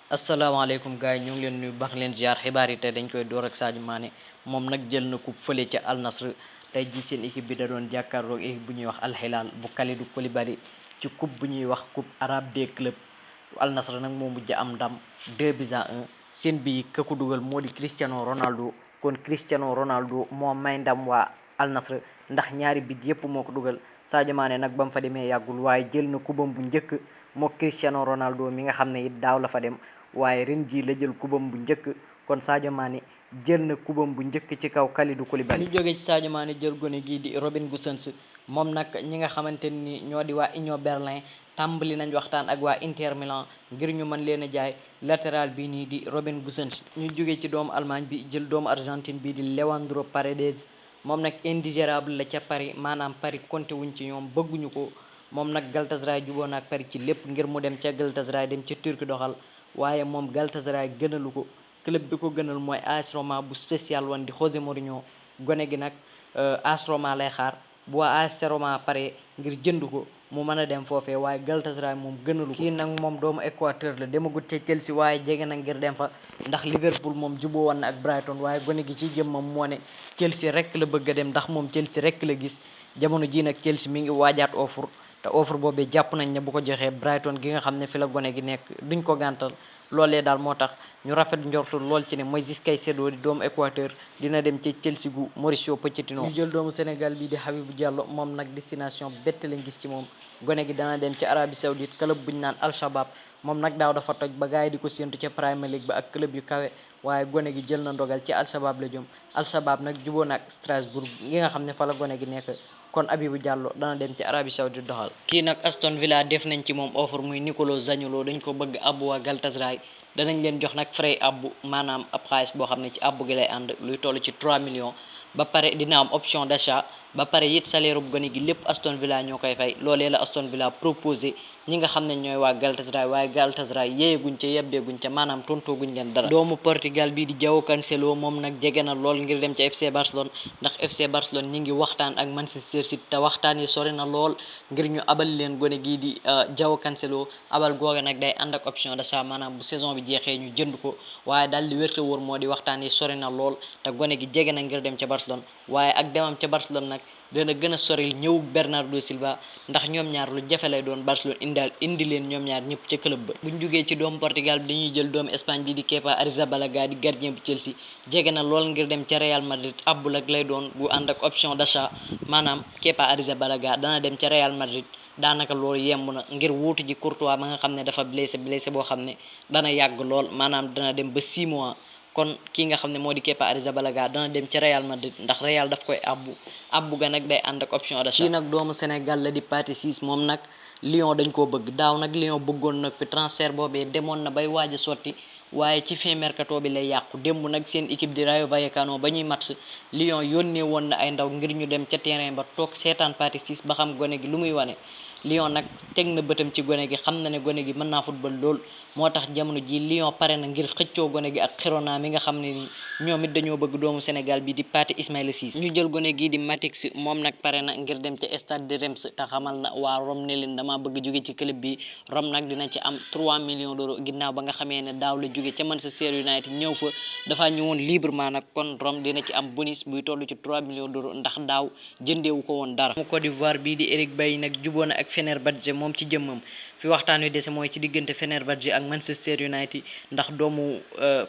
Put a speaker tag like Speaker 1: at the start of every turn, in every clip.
Speaker 1: asalaamaaleykum gars yi ñu ngi leen nuyu baax leen ziar xibaar yi tey dañ koy door ak Sadio Mané moom nag jël na coupe fële ca Al Nassr tey ji seen équipe bi da doon jàkkaarloog équipe bu ñuy wax Al Hilal bu Kalidou Koulibaly ci coupe bu ñuy wax coupe arabe des clubs Al Nassr nag moo mujj am ndam 2-1 seen bi ka ko dugal moo di Cristiano Ronaldo kon Cristiano Ronaldo moo may ndam waa Al Nassr ndax ñaari bit yépp moo ko dugal Sadio Mané nag ba mu fa demee yàggul waaye jël na kubam bu njëkk moo Cristiano Ronaldo mi nga xam ne it daaw la fa dem waaye ren jii la jël kubam bu njëkk kon Sadio Mané jël na kubam bu njëkk ci kaw Kalidou Koulibaly. ñu jógee ci Sadio Mané jël gone gii di Robin Gosens moom nag ñi nga xamante ni ñoo di waa Union Berlin tàmbali nañ waxtaan ak waa Inter Milan ngir ñu mën leen a jaay latéral bi nii di Robin Gosens. ñu jógee ci doomu Allemagne bi jël doomu Argentine bi di Leandro Paredes moom nag indigérable la ca Paris maanaam Paris compté wuñ ci ñoom bëgguñu ko moom nag Galatasaray jubóo na ak Paris ci lépp ngir mu dem ca Galatasaray dem ca Turquie doxal. waaye moom Galatasaray gënalu ko club bi ko gënal mooy AS Roma bu spécial woon di José Mourinho gone gi nag AS Roma lay xaar bu waa AS Roma pare ngir jënd ko mu mën a dem foofee waaye Galatasaray moom gënalu ko. kii nag moom doomu Équateur la demagut ca Chelsea waaye jege na ngir dem fa ndax Liverpool moom juboo woon na ak Brighton waaye gone gi ci jëmmam moo ne Chelsea rek la bëgg a dem ndax moom Chelsea rek la gis jamono ji nag Chelsea mi ngi waajaat offre te offre boobee jàpp nañ ne bu ko joxee Brighton gi nga xam ne fi la gone gi nekk duñ ko gàntal loolee daal moo tax ñu rafet njortu lool ci ne Moïse Caicedo di doomu Équateur dina dem ci Chelsea gu Mauricio Pochettino. ñu jël doomu Sénégal bi di Habibou Diallo moom nag destination bett lañ gis ci moom gone gi dana dem ci Arabie Saoudite club buñ naan Al Shabab moom nag daaw dafa toj ba gars yi di ko séentu ca Premier League ba ak club yu kawe waaye gone gi jël na ndogal ci Al Shabab la jëm Al Shabab nag juboo na ak Strasbourg gi nga xam ne fa la gone gi nekk. kon Habibou Diallo dana dem ci Arabie Saoudite doxal. kii nag Aston Villa def nañ ci moom offre muy Nicolo Zaniolo dañ ko bëgg abbu waa Galatasaray danañ leen jox nag frais abbu maanaam ab xaalis boo xam ne ci abbu gi lay ànd luy toll ci 3 millions ba pare dina am option d'achat ba pare it salaire bu gone gi lépp Aston Villa ñoo koy fay loolee la Aston Villa proposé ñi nga xam ne ñooy waa Galatasaray waaye Galatasaray yeeguñ ca yebbeeguñ ca maanaam tontooguñ leen dara. doomu Portugal bii di João Cancelo moom nag jege na lool ngir dem ca FC Barcelone ndax FC Barcelone ñi ngi waxtaan ak Manchester City te waxtaan yi sori na lool ngir ñu abal leen gone gii di João Cancelo abal googe nag day ànd ak option d'achat maanaam bu saison bi jeexee ñu jënd ko waaye daal li wérte wóor moo di waxtaan yi sori na lool te gone gi jege na ngir dem ca Barcelone waaye ak demam ca Barcelone nag dana gën a soril ñëw Bernardo Silva ndax ñoom ñaar lu jafe lay doon Barcelone indi leen ñoom ñaar ñëpp ca club ba. buñ jugee ci doomu Portugal bi dañuy jël doomu Espagne bi di Kepa Arrizabalaga di gardien bu Chelsea jege na lool ngir dem ca Real Madrid abbul ak lay doon bu ànd ak option d'achat maanaam Kepa Arrizabalaga dana dem ca Real Madrid daanaka loolu yemb na ngir wuutu ji Courtois ma nga xam ne dafa blessé boo xam ne dana yàgg lool maanaam dana dem ba 6 mois. kon kii nga xam ne moo di Kepa Arrizabalaga dana dem ci Real Madrid ndax Real daf koy abbu ga nag day ànd ak option d'achat. kii nag doomu Sénégal la di Pathé Ciss moom nag Lyon dañ koo bëgg daaw nag Lyon bëggoon nag fi transfert boobee demoon na bay waaj a sotti waaye ci fin mercato bi lay yàqu démb nag seen équipe di Rayo Vallecano ba ñuy match Lyon yónnee woon na ay ndaw ngir ñu dem ca terrain ba toog seetaan Pathé Ciss ba xam gone gi lu muy wane. Lyon nag teg na bëtam ci gone gi xam na ne gone gi mën naa football lool moo tax jamono ji Lyon pare na ngir xëccoo gone gi ak Girona mi nga xam ne ni ñoom it dañoo bëgg doomu Sénégal bi di Pathé Ismaïla Ciss. ñu jël gone gii di Matic moom nag pare na ngir dem ca stade de Reims te xamal na waa Rome ne leen dama bëgg jóge ci club bi Rome nag dina ci am 3 millions d'euros ginnaaw ba nga xamee ne daaw la jóge ca Manchester United ñëw fa dafa ñëwoon librement nag kon Rome dina ci am bonus buy toll ci 3 millions d'euros ndax daaw jëndeewu ko woon dara. Côte d'Ivoire bii di Eric Bailly nag juboo na ak Fenerbahçe moom ci jëmmam fi waxtaan wi dese mooy ci diggante Fenerbahçe ak Manchester United ndax doomu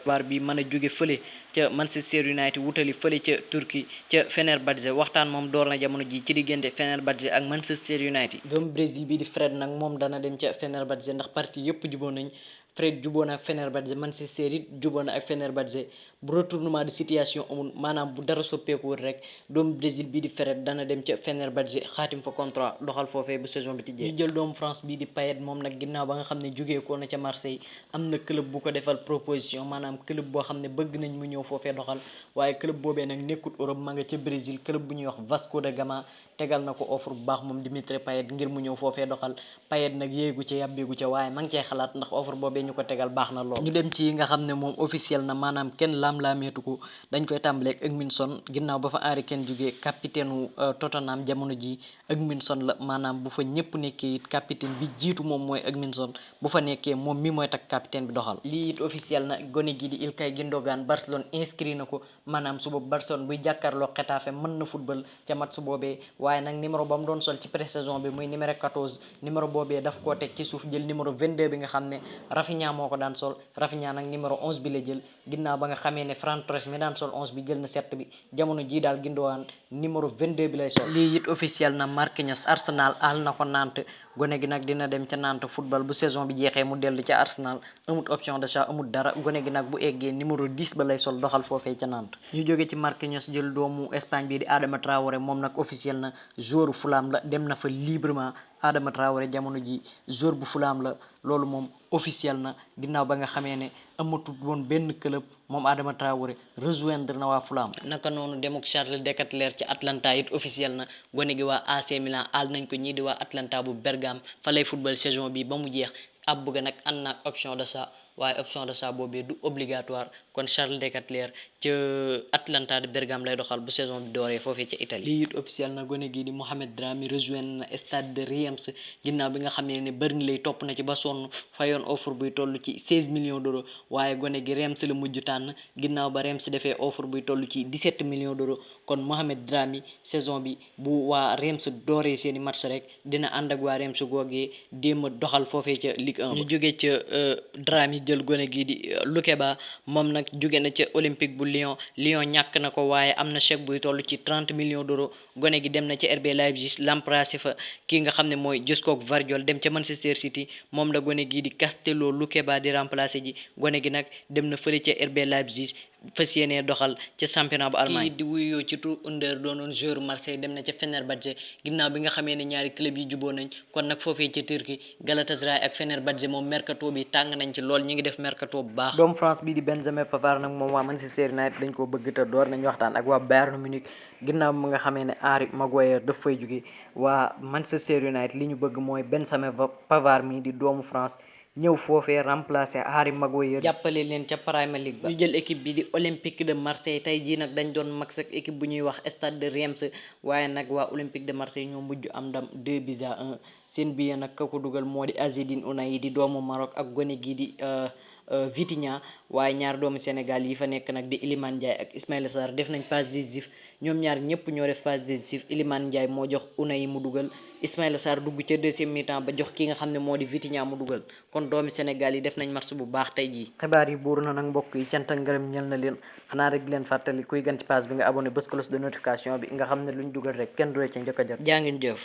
Speaker 1: war bi mën a jóge fële ca Manchester United wutali fële ca Turquie ca Fenerbahçe waxtaan moom door na jamono ji ci diggante Fenerbahçe ak Manchester United. doomu Brésil bi di Fred nag moom dana dem ca Fenerbahçe ndax parti yëpp juboo nañ Fred juboo na ak Fenerbahçe Manchester it juboo na ak Fenerbahçe bu retournement de situation amul maanaam bu dara soppeekuwul rek doomu Brésil bii di Fred dana dem ca Fenerbahçe xaatim fa contrat doxal foofee bu saison bi tijjee. ñu jël doomu France bii di Payet moom nag ginnaaw ba nga xam ne jógee ko na ca Marseille am na club bu ko defal proposition maanaam club boo xam ne bëgg nañ mu ñëw foofee doxal waaye club boobee nag nekkut Europe ma nga ca Brésil club bu ñuy wax Vasco da Gama tegal na ko offre bu baax moom Dimitri Payet ngir mu ñëw foofee doxal Payet nag yéegu ca yàbbeegu ca waaye ma ngi cey xalaat ndax offre boobee ñu ko tegal baax na lool. ñu dem ci yi nga xam ne moom officiel na maanaam kenn laam-laameetu ko dañ koy tàmbaleeg Heung-min Son ginnaaw ba fa Harry Kane jógee capitaine u Tottenham jamono ji Heung-min-son la maanaam bu fa ñëpp nekkee it capitaine bi jiitu moom mooy Heung-min-son bu fa nekkee moom mi mooy tak capitaine bi doxal. lii it officiel na gone gi di Ilkay Gundogan Barcelone inscrit na ko maanaam suba Barcelone buy jàkkaarloo Xetafe mën na football ca match boobee waaye nag numéro ba mu doon sol ci pré-saison bi muy numéro 14 numéro boobee daf koo teg ci suuf jël numéro 22 bi nga xam ne Rafinha moo ko daan sol Rafinha nag numéro 11 bi la jël ginnaaw ba nga xamee ne Ferran Torres mi daan sol 11 bi jël na 7 bi jamono jii daal Gundogan numéro 22 bi lay sol. lii it officiel na Marquinhos Arsenal aal na ko Nantes gone gi nag dina dem ca Nantes football bu saison bi jeexee mu dellu ca Arsenal amut option d'achat amut dara gone gi nag bu eggee numéro 10 ba lay sol doxal foofee ca Nantes. ñu jóge ci Marquinhos jël doomu Espagne bi di Adama Traoré moom nag officiel na joueur Fulham la dem na fa librement Adama Traoré jamono ji joueur bu Fulham la loolu moom officiel na ginnaaw ba nga xamee ne amatul woon benn club moom Adama Traoré rejoindre na waa Fulham. naka noonu demuk Charles de Ketelaere ci Atlanta it officiel na gone gi waa AC Milan aal nañ ko ñii di waa Atlanta bu Bergame fa lay football saison bi ba mu jeex ab bëgg nag ànd naag option d'achat waaye option d'achat boobee du obligatoire kon Charles de Ketelaere ca Atlanta de Bergame lay doxal bu saison bi dooree foofee ca Italie. lii it officiel na gone gi di Mohamed Dramé rejoindre na stade de Reims ginnaaw bi nga xamee ne Burnley topp na ci ba sonn fayoon offre buy toll ci 16 millions d'euros waaye gone gi Reims la mujj tànn ginnaaw ba Reims defee offre buy toll ci 17 millions d'euros kon Mohamed Dramé saison bi bu waa Reims dooree seeni match rek dina ànd ak waa Reims googee déem a doxal foofee ca Ligue 1 ñu jógee ca Dramé jël gone gi di Lukeba moom nag jóge na ca Olympique bu Lyon ñàkk na ko waaye am na chèque buy toll ci 30 millions d'euros gone gi dem na ca RB Leipzig remplacé fa kii nga xam ne mooy Joško Gvardiol dem ca Manchester City moom la gone gi di Castello Lukeba di remplacé ji gone gi nag dem na fële ca RB Leipzig fas yéenee doxal ca championnat bu Allemagne. kii di wuyoo ci tur Under doonoon joueur Marseille dem na ca Fenerbahçe ginnaaw bi nga xamee ne ñaari club yi juboo nañ kon nag foofee ca Turquie Galatasaray ak Fenerbahçe moom mercato bi tàng nañ ci lool ñi ngi def mercato bu baax. doomu France bi di Benjamin Pavard nag moom waa Manchester United dañ koo bëgg te door nañ waxtaan ak waa Bayern Munich ginnaaw bi nga xamee ne Harry Maguire daf fay jóge waa Manchester United li ñu bëgg mooy Benjamin Pavard mi di doomu France ñëw foofee remplacer Harry Maguire jàppale leen ca Premier League ba. ñu jël équipe bi di Olympique de Marseille tey jii nag dañ doon max ak équipe bu ñuy wax Stade de Reims waaye nag waa Olympique de Marseille ñoo mujj am ndam 2-1 seen biir nag ka ko dugal moo di Azzedine Ounahi di doomu Maroc ak gone gii di Vitinha waaye ñaar doomu Sénégal yi fa nekk nag di Iliman Ndiaye ak Ismaïla Sarr def nañ passe décisif ñoom ñaar ñëpp ñoo def passe décisif Iliman Ndiaye moo jox Ounahi mu dugal Ismaïla Sarr dugg ca deuxième mi-temps ba jox ki nga xam ne moo di Vitinha mu dugal kon doomi Sénégal yi def nañ match bu baax tey jii. xibaar yi buur na nag mbokk yi cant ak ngërëm ñel na leen xanaa rek di leen fàttali kuy gan ci page bi nga abonné bës cloche de notification bi nga xam ne luñ dugal rek kenn du la ca njëkk a jot. jaa ngeen jëf.